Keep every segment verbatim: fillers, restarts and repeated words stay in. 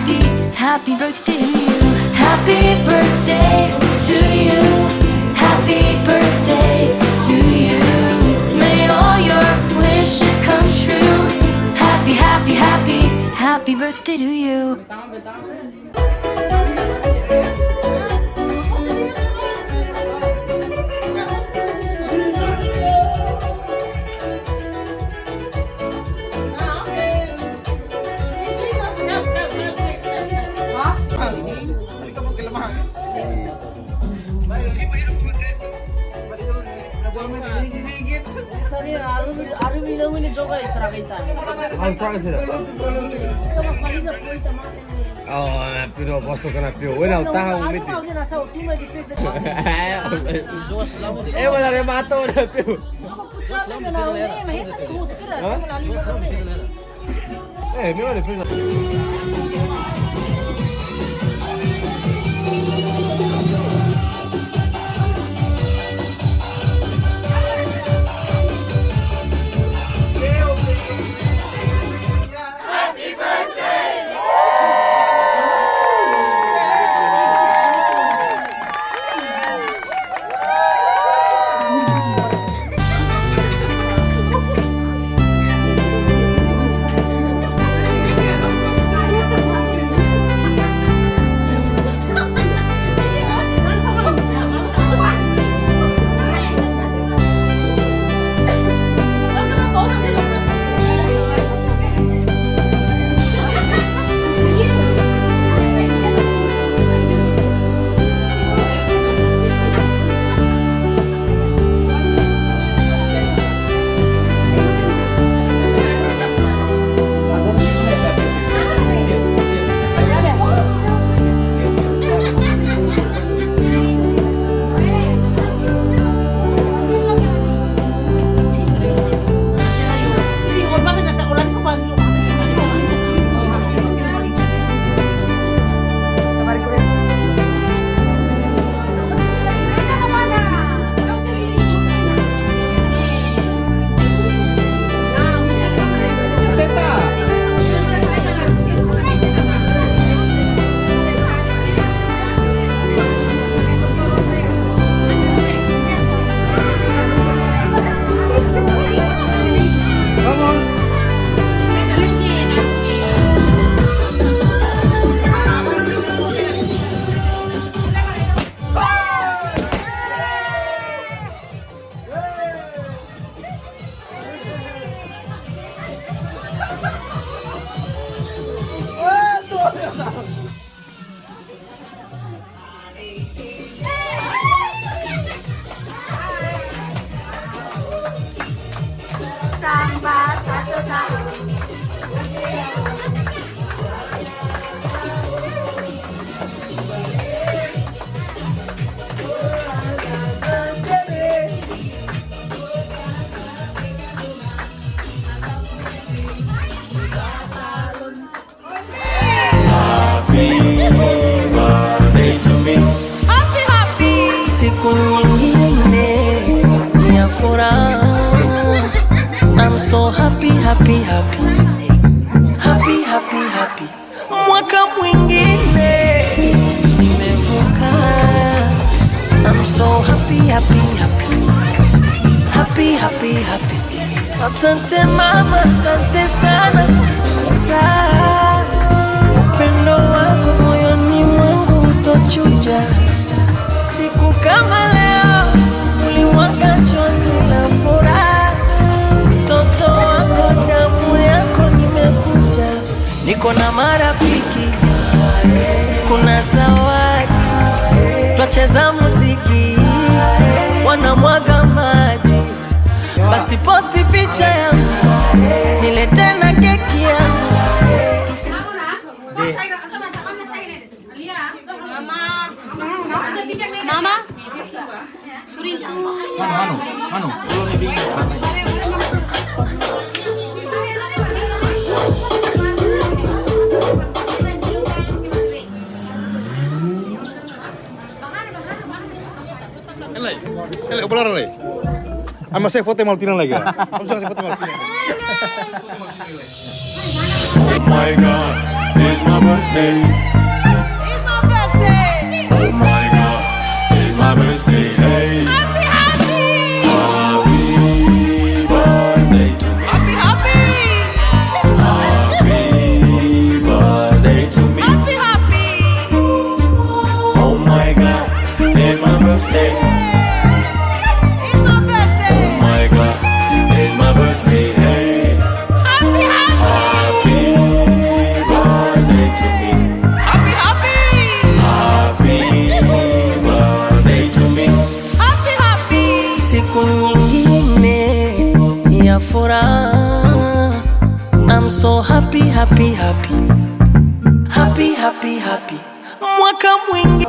Happy birthday to you. Happy birthday to you. Happy birthday to you. May all your wishes come true. Happy, happy, happy, happy birthday to you. Tadi aru, aru minum ini juga estraga ita. Oh, estraga sudah. Kita mau baliza pun kita makan. Oh, na piu, posso que na piu. Wena, tahu miti. Eh, wala remata na piu. Hah? Eh, mi wala defesa. Tambah satu tahun. Happy birthday to me. Happy, happy. Siku nyingine ya furaha. I'm so happy, happy, happy. Happy, happy, happy. Mwaka mwingine nimevuka. I'm so happy, happy, happy. Happy, happy, happy. Asante mama, asante sana. Sa-, upendo wako moyoni mwangu utochuja. Siku kama leo, ulimwaga chozi la furaha. Mtoto wako, damu yako, nimekuja. Niko na marafiki, kuna zawadi, twacheza muziki, wanamwaga maji. Basi posti picha yangu, nilete na keki yangu. Mama. Mama. Surintu. Mano, mano, mano. Ele, ele, bola ele. Ama se foto mal tiran lagi. Ama se foto mal tiran. Oh my God, It's my birthday. It's my birthday. Oh my God, it's my birthday. Hey. Happy, happy. Happy birthday to me. Happy, happy. Happy birthday to me. Happy, happy. Oh my God, it's my birthday. It's my birthday. Oh my God, it's my birthday. Hey. Happy, happy. Happy birthday to me. Happy, happy. Happy birthday to me. Happy, happy. Siku nyingine ya furaha. I'm so happy, happy, happy. Happy, happy, happy. Mwaka mwingi.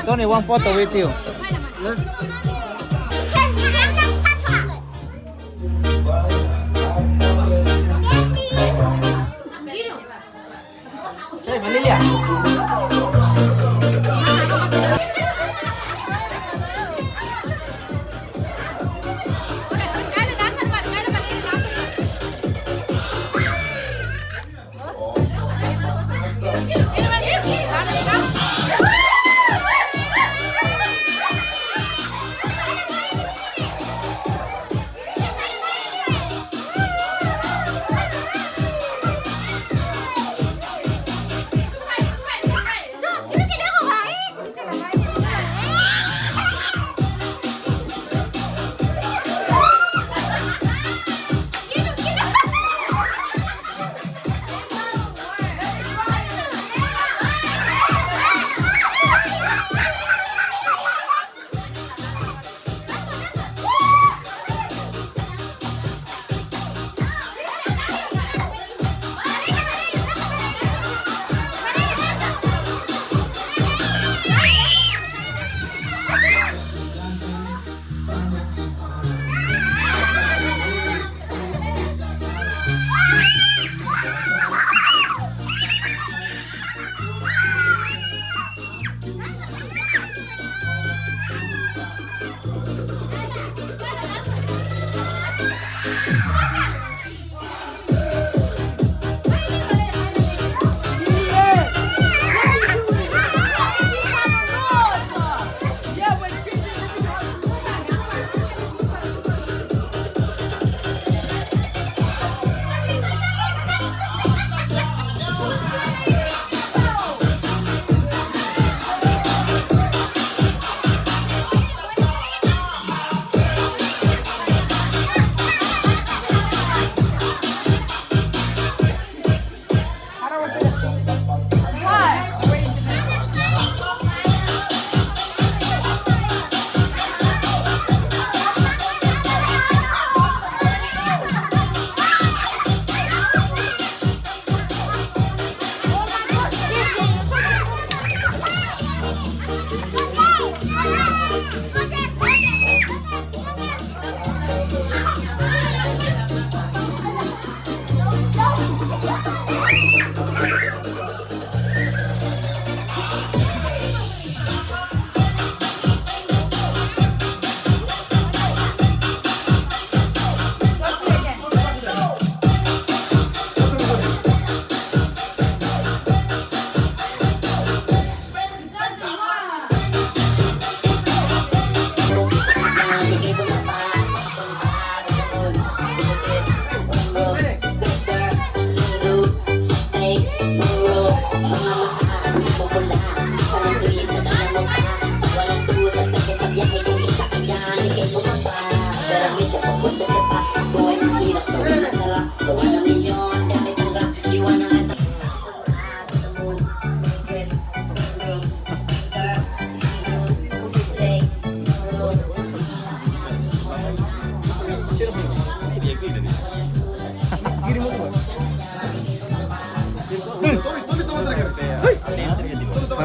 Tony, one photo with you. Hey, Vanilla.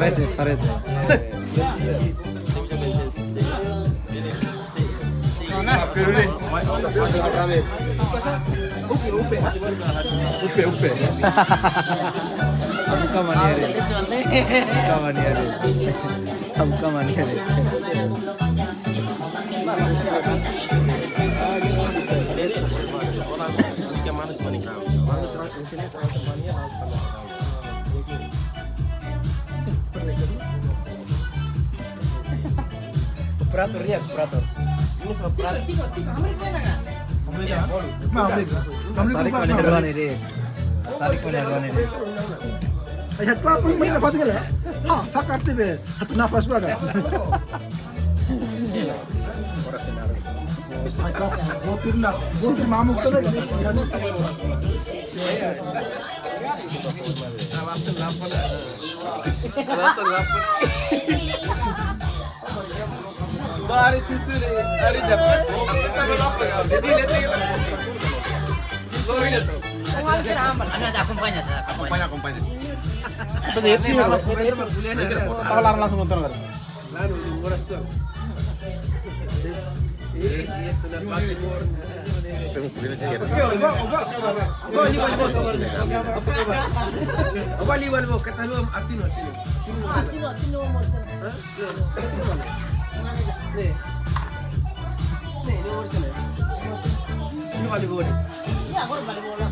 Parese, parese. Upe, upe. Abu ka manera? Abu ka manera? Abu ka manera? Operator, lihat operator. Ini operator. Nah, oke. Tarik mana duluan ini? Tarik mana duluan ini? Ayat apa yang mana dapat ya? Ha, fakar tiba. Satu nafas baga. Botir na, botir mamuk tu lagi. Bari susu ni, hari dapat. Jadi nanti. Sorry dah tu. Anu, saya akompanya, saya akompanya. Akompanya, akompanya. Tahu larang langsung nonton kan? Lalu, di Moras tu. Oba, oba, oba, liwal, liwal, oba. Oba, liwal, oba, kata lu, arti no, arti no. Arti no, arti no, Moras. Hah? Nih. Nih, ini Moras nih. Ini balik bola. Iya, aku balik bola.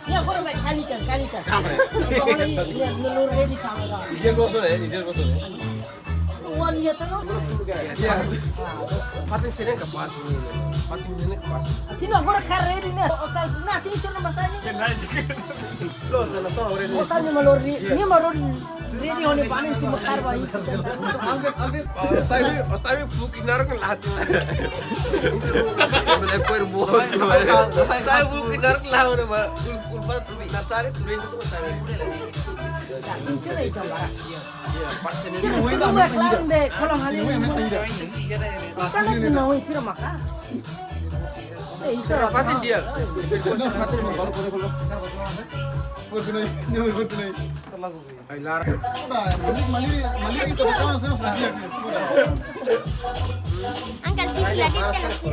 Iya, aku balik kali kan, kali kan. Kamu. Kalau ini, ini, ini lur ready sama kan. Dia gosok ya, dia gosok ya. Wan, iya, tahu. Iya. Fatin sini ke pas ini. Fatin sini ke pas. Ini aku karena ini nih. Otak, nah, ini sudah masanya. Lo, sana tahu, ready. Otak ini malori, ini malori. Ready hone panen tu mekar bai. Alves, Alves. Oh, saya, oh, saya buki narik lah. Bele kuer buat. Saya buki narik lah, Mak. Kul-, kulpa tu, nasari tu, ini semua saya. Insya Allah, itu barang. Iya, pas ini. Sira, sira, klaru de, kalau hal ini. Karena tu mau sira maka. Eh, itu Sira, apa? Fatin dia. Ai, lara. Angkat sisi lagi, angkat sisi.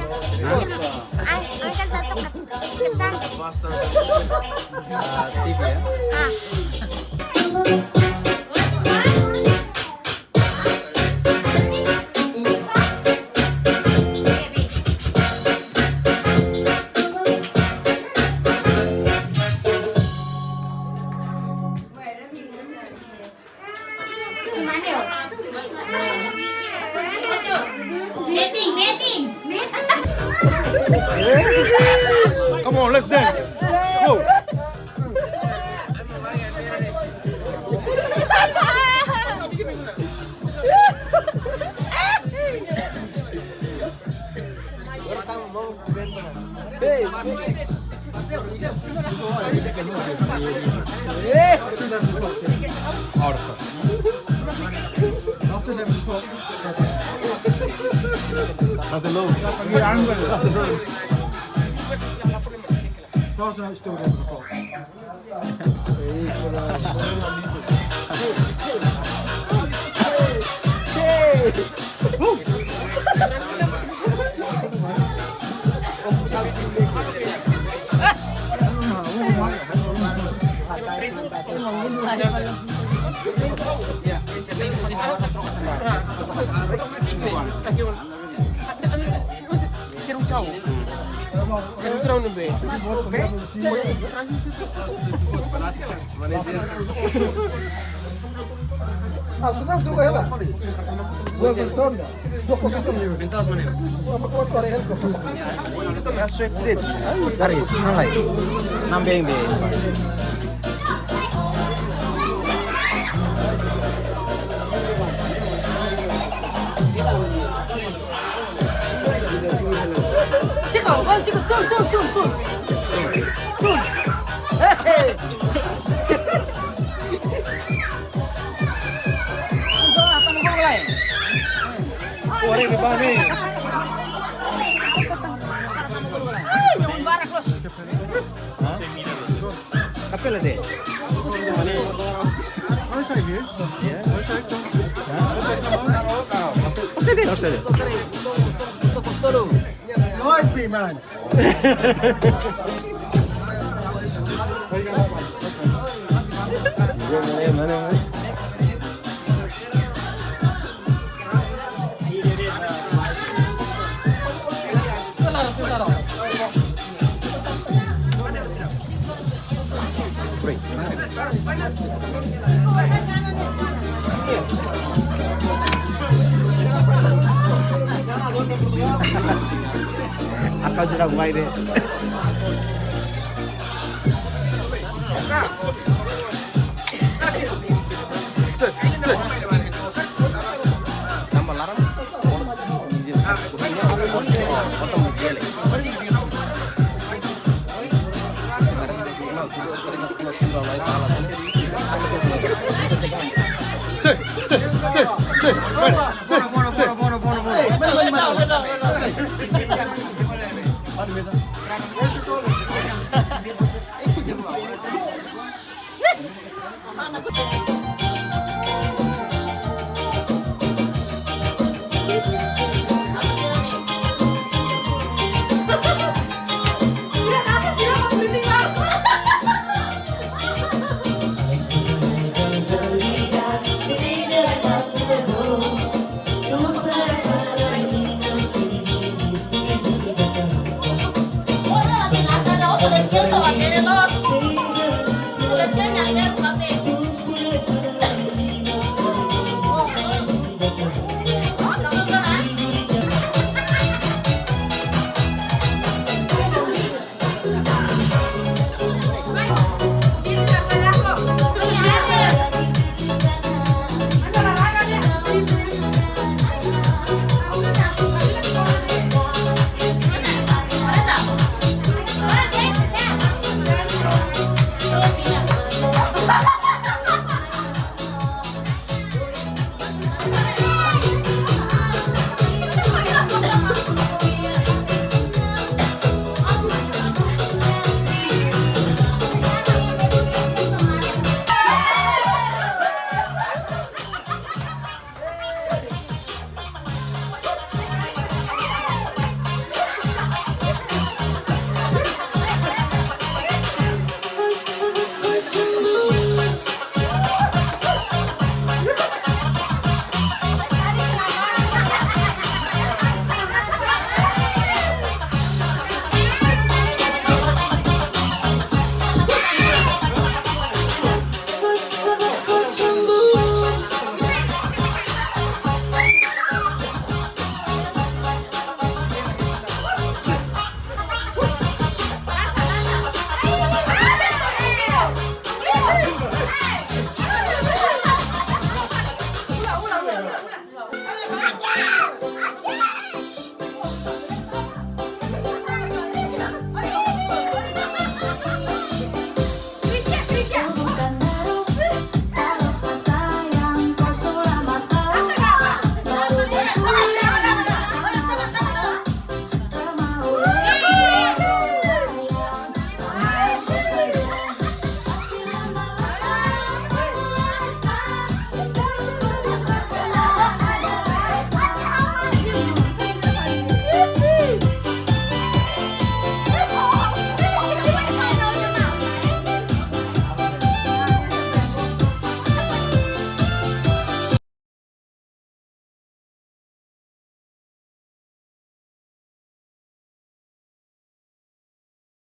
Ang-, angkat satu, angkat satu. Ah, T V ya? Ah. Betting, betting. Come on, let's dance. Go. Quero um tchau. Quero um tchau no beijo. Ah, senão tu vai lá. Vou ver, então, dá. Vou com o seu amigo. Então, maneiro. Vou, vou, vou, vou, vou. Abraço é três. Ai, peraí, não vai. Não, bem, bem. Siko, wan siko, tun, tun, tun, tun. Tun. Hehe. Tun, tun, apa nak mulai? Korang depan ni. Ai, nyawa barak los. Hah? Kapela de. Oi, sai, eh? Ya. Oi, sai. Noite, mano. Akal sudah mulai deh.